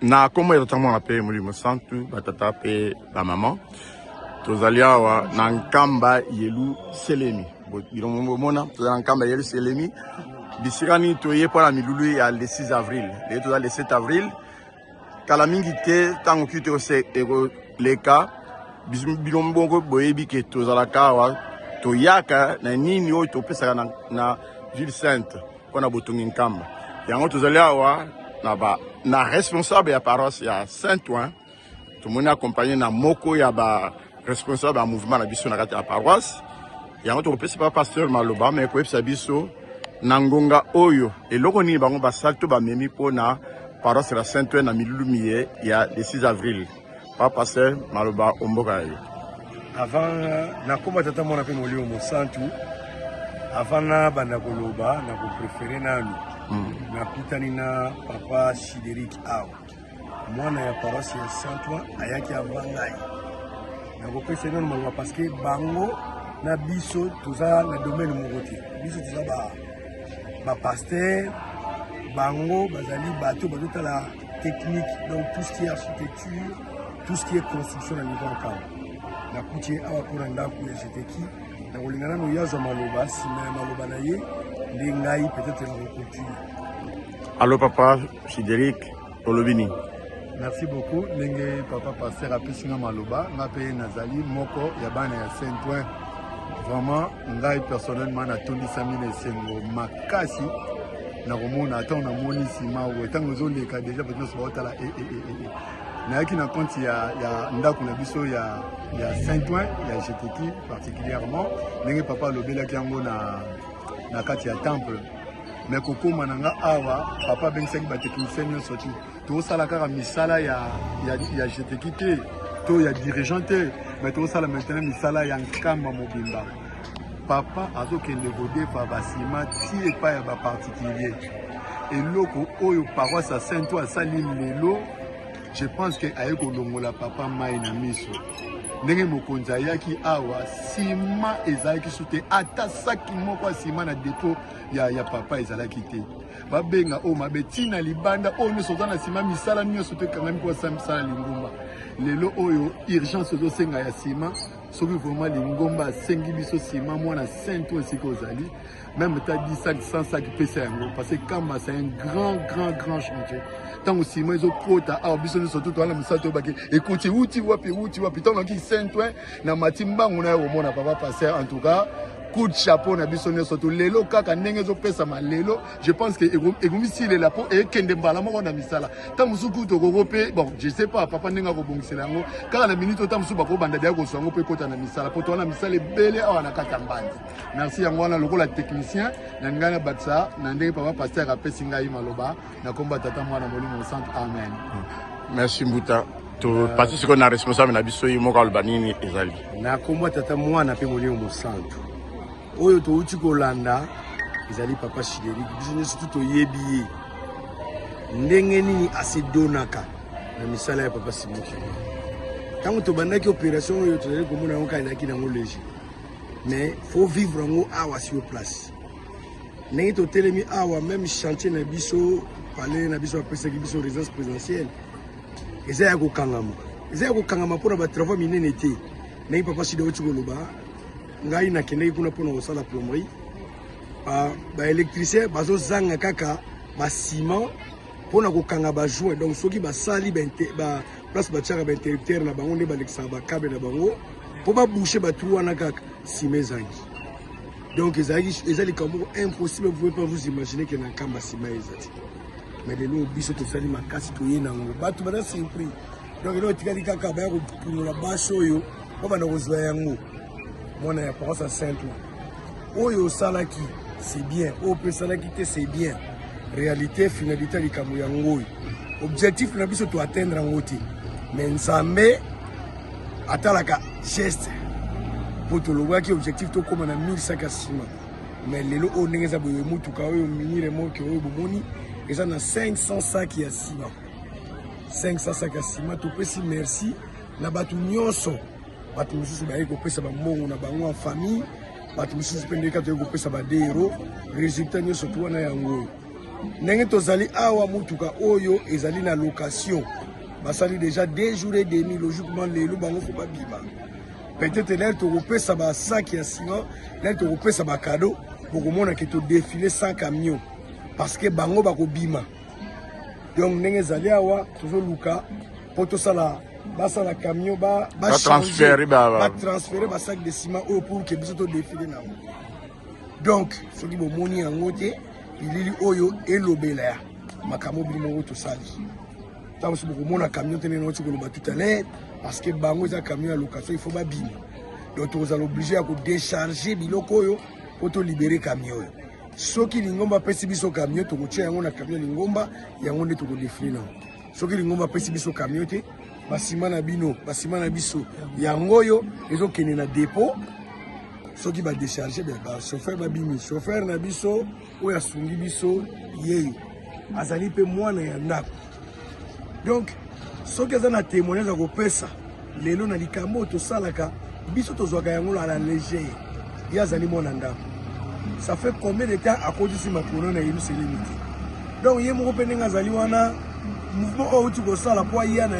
Na kombo ya Tata Mwana pe Molimo Santu, ba tata pe ba mama, tozali awa na Nkamba Yelusalemi. Bino bomona tozali na Nkamba Yelusalemi, bisika nini toye mpo na milulu ya le 6 avril. Lelo toza le 7 avril, kala mingi te ntango culte ekoleka, bino moko boyebi ke tozalaka awa, toyaka na nini oyo topesaka na, na ville sainte mpo na botongi Nkamba. Yango tozali awa na ba na responsable ya paroisse ya Saint-Ouen, tomoni accompagné na moko ya ba responsable ya mouvement na biso na kati ya paroisse. Yango tokopesa pa pasteur maloba me koyebisa biso na ngonga oyo eloko nini bango basali to bamemi mpo na paroisse ya Saint-Ouen na milulu miye ya le 6 avril. Pa pasteur maloba omboka ya yo. Avant nakoma tata mwana mpe molimo mosantu, avant nabanda koloba nakoprefere nanu nakutani na papa Sideric awa, mwana ya paroisse ya Saint-Ouen, ayaki avant ngai. Nakopesa nanu maloba parce que bango na biso toza na domaine moko te. Biso toza ba pasteur, bango bazali bato bazotala technique, donc tout ce qui est architecture, tout ce qui est construction na niveau ya Nkamba. Nakuti ye awa mpona ndako ya Jeteki. Nakolinga nano ye azwa maloba, nsima ya maloba na ye nde ngai peut-être nakocontinue. Allo papa Frédéric, olobi nini? Merci beaucoup ndenge papa pasteur apesi nga maloba. Nga mpe nazali moko ya bana ya Saint-Ouen. Vraiment ngai personnellement natondisami na esengo makasi na komona ata namoni nsima oyo ntango ezoleka deja bato nyonso baotala. E, e, e, e. Nayaki na compte ya ndako na biso ya Saint-Ouen, ya Jeteki particulièrement, ndenge papa alobelaki yango na kati ya temple. Mais kokóma na nga awa, papa abengisaki batechnicien nyonso ti tozosala kaka misala ya Jeteki te to ya dirigeant te, mais tozosala maintenant misala ya Nkamba mobimba. Papa azokende kodefa basima ti epai ya baparticulier. Eloko oyo paroisse ya Saint-Ouen asali lelo, je pense ke aye kolongola papa mai na miso. Ndenge mokonzi ayaki awa, nsima ezalaki su te, ata saki moko ya nsima na dépôt ya papa ezalaki te. Babenga oyo mabe ntina libanda oyo nyonso oza na nsima, misala nyonso to ekangami mpo asala misala lingomba. Lelo oyo urgence ezosenga ya nsima, soki vraiment lingomba asengi biso nsima, mwana Saint oyo esika ozali, même ta 10 sac, 100 sac, pesa yango, parce que Kamba, c'est un grand, grand, grand chantier. Ntango nsima ezokota awa, biso nyonso tu towana mosala, toyebaki ekoti euti wapi, euti wapi. Ntango nakoki Saint-Ouen na mati mbangu na ye komona papa pasteur, en tout cas coup de chapeau na biso nyonso tu. Lelo kaka ndenge ezopesama lelo, je pense que ekomisilela mpo ekende mbala moko na misala. Ntango mosusu kutu tokoko mpe, bon, je sais pas papa ndenge akobongisela yango kaka na minute oyo, ntango mosusu bakobanda deya kozwa yango mpo ekota na misala, mpo towana misala ebele awa na kati ya Mbanzi. Merci. Yango wana lokola technicien na ngai nabatisa na ndenge papa pasteur apesi ngai maloba na kombo ya Tata, Mwana, Molimo Centre. Amen. Merci mbuta. Topasi sikoyo na responsable na biso, ye moko aloba nini ezali. Na kombo ya Tata, Mwana mpe Molimo Mosantu, oyo touti kolanda ezali papa Sideric. Biso nyonso tu toyebi ye ndenge nini asedonaka na misala ya papa Simon Kimbangu. Ntango tobandaki opération oyo, tozali komona yango kaka ezalaki nango léger, mais faut vivre yango awa sur place. Ndenge totelemi awa, même chantier na biso, palais na biso apesaki biso, résidence présidentielle, eza ya kokangama, eza ya kokangama mpona batravaux minene te. Ndenge papa Sida oti koloba, ngai nakendaki kuna mpona kosala plomberie, baélectricien bazozanga kaka baciment mpona kokanga bajoint. Donc soki basali ba place batiaka bainterrupteur na bango, nde balekisaka bacâble na bango mpo babouche batrou wana, kaka nsima ezangi. Donc ezalaki, eza likambo moko impossible. Vous pouvez pas vous imaginer ke na Nkamba nsima eza te, mais lelo biso tosali makasi, toye nango, bato baza surpris. Donc eloko etikali kaka baya kopungola bâche oyo babanda kozwa yango. Mwana ya paroisse ya Saint-Ouen, oyo osalaki c'est bien, oyo mpe osalaki te c'est bien. Réalité, finalité ya likambo yango oyo, objectif na biso toatteindre yango te, mais Nzambe atalaka geste. Mpo tolobaki objectif tokóma na 1000 sac ya nsima, mais lelo oyo ndenge eza boye, motuka oyo mini remorque oyo bomoni eza na 500 sac ya nsima, 500 sac ya nsima. Topesi merci na bato nyonso. Bato mosusu baye kopesa bambongo na bango en famille, bato mosusu mpe ndenge toyei kopesa ba 2 euro. Résultat nyonso tu wana yango oyo. Ndenge tozali awa, motuka oyo ezali na location, basali déjà 2 jours et demi. Logiquement lelo bango faut babima. Peut-être l'heure tokopesa basaki ya ciment, l'heure tokopesa bacadeau, bokomona ke todéfile sans camion parce que bango bakobima. Donc ndenge ezali awa, tozoluka mpo tosala, basala camion, batransfere batransfere basac de ciment oyo pour ke biso todéfile nango. Donc soki bomoni yango te, bilili oyo elobela ya makambo bino moko tosali. Ntango mosusu bokomona camion te ndenge nauti koloba tout à l'heure, parce que bango eza camion ya location, il faut babima. Donc tokozala obligé ya kodécharge biloko oyo mpo tolibere camion oyo. Soki lingomba apesi biso camion, tokotia yango na camion lingomba, yango nde tokodéfile nango. Soki lingomba apesi biso camion te, basima na bino, basima na biso yango oyo ezokende na dépôt. Soki badécharge, bachauffeur babimi. Chauffeur na biso oyo asungi biso, yeyo azali mpe mwana ya ndako. Donc soki aza na témoignage ya kopesa lelo na likambo oyo tosalaka, biso tozwaka yango à la légère, ye azali mwana ndako. Ça fait combien de temps akotisi makolo na Yerusalemi te? Donc ye moko mpe ndenge azali wana, mouvement oyo auti kosala mpo aya na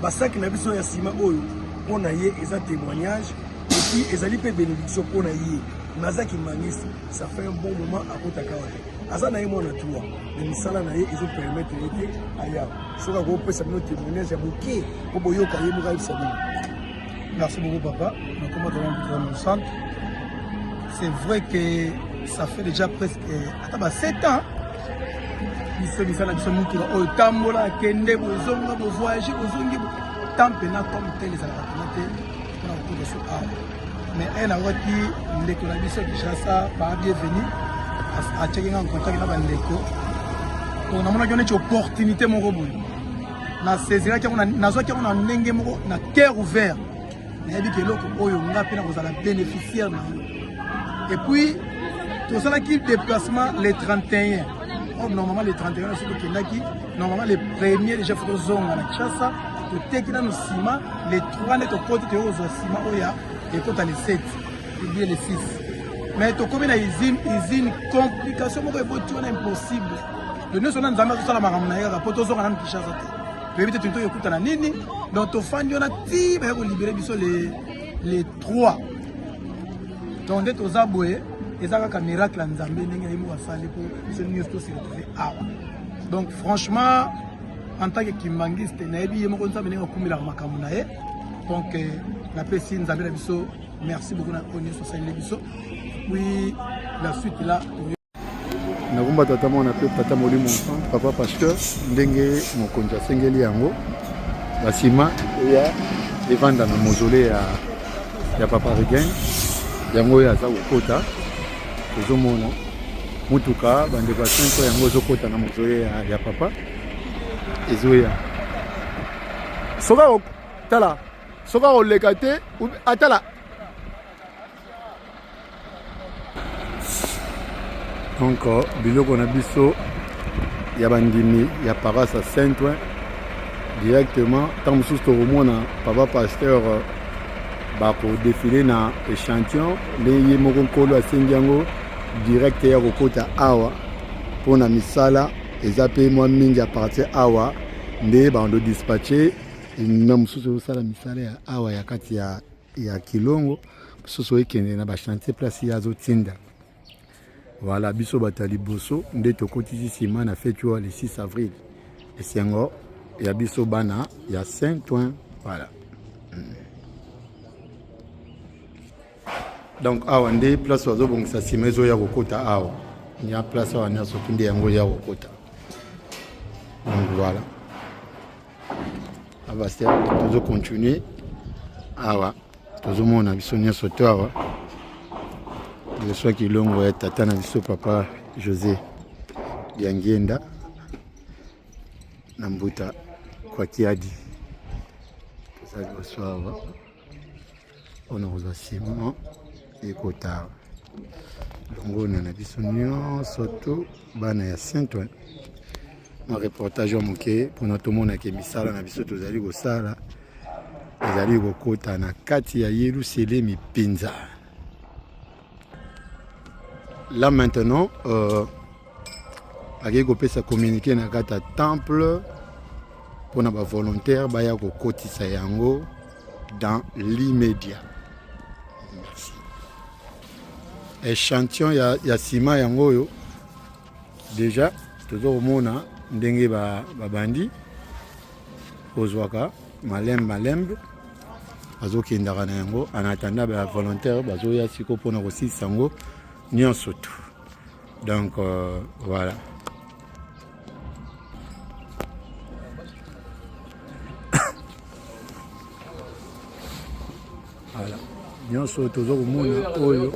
basaki na biso ya nsima oyo, mpo na ye eza témoignage et puis ezali mpe bénédiction mpo na ye. Naza kimbanguiste, ça fait un bon moment akotaka wana. Aza na ye mwana 3, mais misala na ye ezopermettre ye te aya. Soki akopesa bino témoignage ya moke mpo boyoka ye moko ayebisa bino. Merci beaucoup, papa. Dans centre. C'est vrai que ça fait déjà presque attends, 7 ans. Biso misala biso mutuka oyo tambola, kende, bozonga, bovoyage, bozongi, temps mpena comme tel ezalaka mpena te mpona kokota so awa. Mais eye nawaki ndeko na biso Kinshasa ba bienvenu, atiaki nga en contact na bandeko. Donc namonaki neti opportunité moko boye, nasaisiraki yango, nazwaki yango na ndenge moko na cœur ouvert. Nayebi ke eloko oyo nga mpe nakozala bénéficiaire na yango. Et puis tosalaki déplacement le 31. Or normalement le 31, soki tokendaki normalement le premier, déjà faut tozonga na Kinshasa. Toteki nano nsima, le 3 nde tokoti, toyei kozwa nsima oyo ya ekota le 7 ou bien le 6. Mais tokomi na usine, usine complication moko eboti wana impossible. Le nyonso wana, Nzambe azosala makambo na ye kaka mpo tozonga nanu Kinshasa te. Toyebi te toni toyokutana nini. Donc tofandi wana ti baya kolibere biso le 3. Donc nde toza boye, eza kaka miracle ya Nzambe ndenge ye moko asali mpo biso nyonso tose retrouve awa. Donc franchement, en tant que kimbanguiste, nayebi ye moko Nzambe ndenge akumelaka makambo na ye. Donc napesi Nzambe na biso merci beaucoup na oyo nyonso asaleli biso. Puis la suite là. Nakomba tata, mwana mpe tata molimo santo. Papa pasteur, ndenge mokonzi asengeli yango, basima eya evanda na mausolée ya papa Regain. Yango oyo aza kokota, tozomona mutuka bandeko ya 5 yango ezokota na mausolée ya papa, ezoya. Soki tala, soki akoleka te, atala. Donc biloko na biso ya bandimi ya paroisse ya Saint Ouen directement. Ntango mosusu tokomona papa pasteur bakodéfile na échantillon nde ye moko nkolo asengi yango direct ya kokota awa mpona misala eza mpe mwa mingi. À partir awa nde bando dispatche na mosusu ezosala misala ya awa ya kati ya Kilongo, mosusu ekende na bachantier place ye azotinda. Voilà, biso bato ya liboso nde tokotisi nsima na feti oyo le 6 avril. Esengo ya biso bana ya Saint Ouen. Voilà. Donc awa nde place bazobongisa nsima ezoya kokota awa nya place awa nyonso tu nde yango eya kokota. Donc voilà, abaster tozocontinue awa, tozomona biso nyonso to awa liboso ya kilongo ya tata na biso papa José Diangienda na mbuta Kwakiadi. Toza liboso awa mpona kozwa nsima ekota longona na biso nyonso to bana ya Saint Ouen. Mwa reportage ya moke mpona tomonake misala na biso tozali kosala ezali kokota na kati ya Yelusalemi mpenza. Là maintenant, Akei kopesa communiqué na kati ya temple mpona bavolontaire baya kokotisa yango dans l'immédiat. Merci. Échantillon ya, ya ciment yango oyo déjà toza komona ndenge babandi ba kozwaka malembe malembe bazokendaka na yango en attendant ba volontaire bazoya siko mpona kosilisa yango nyonso tu donc euh, voilà voilà nyonso oyo toza komona oyo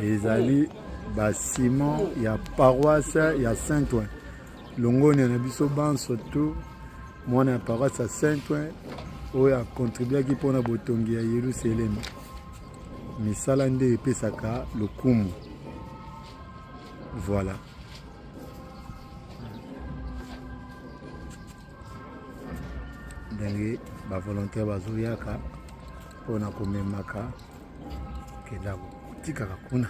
ezali basiment ya paroisse ya saint ouen longonia na biso banso tu mwana ya paroisse ya saint ouen oyo akontribuaki mpona botongi ya yerusalemi misala nde epesaka lokumu voilà ndenge bavolontaire bazoyaka mpona komemaka kenda kotikaka kuna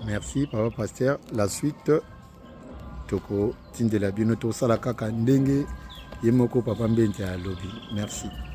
merci papa pasteur la suite tokotindela bino tosala kaka ndenge ye moko papa mbente alobi merci.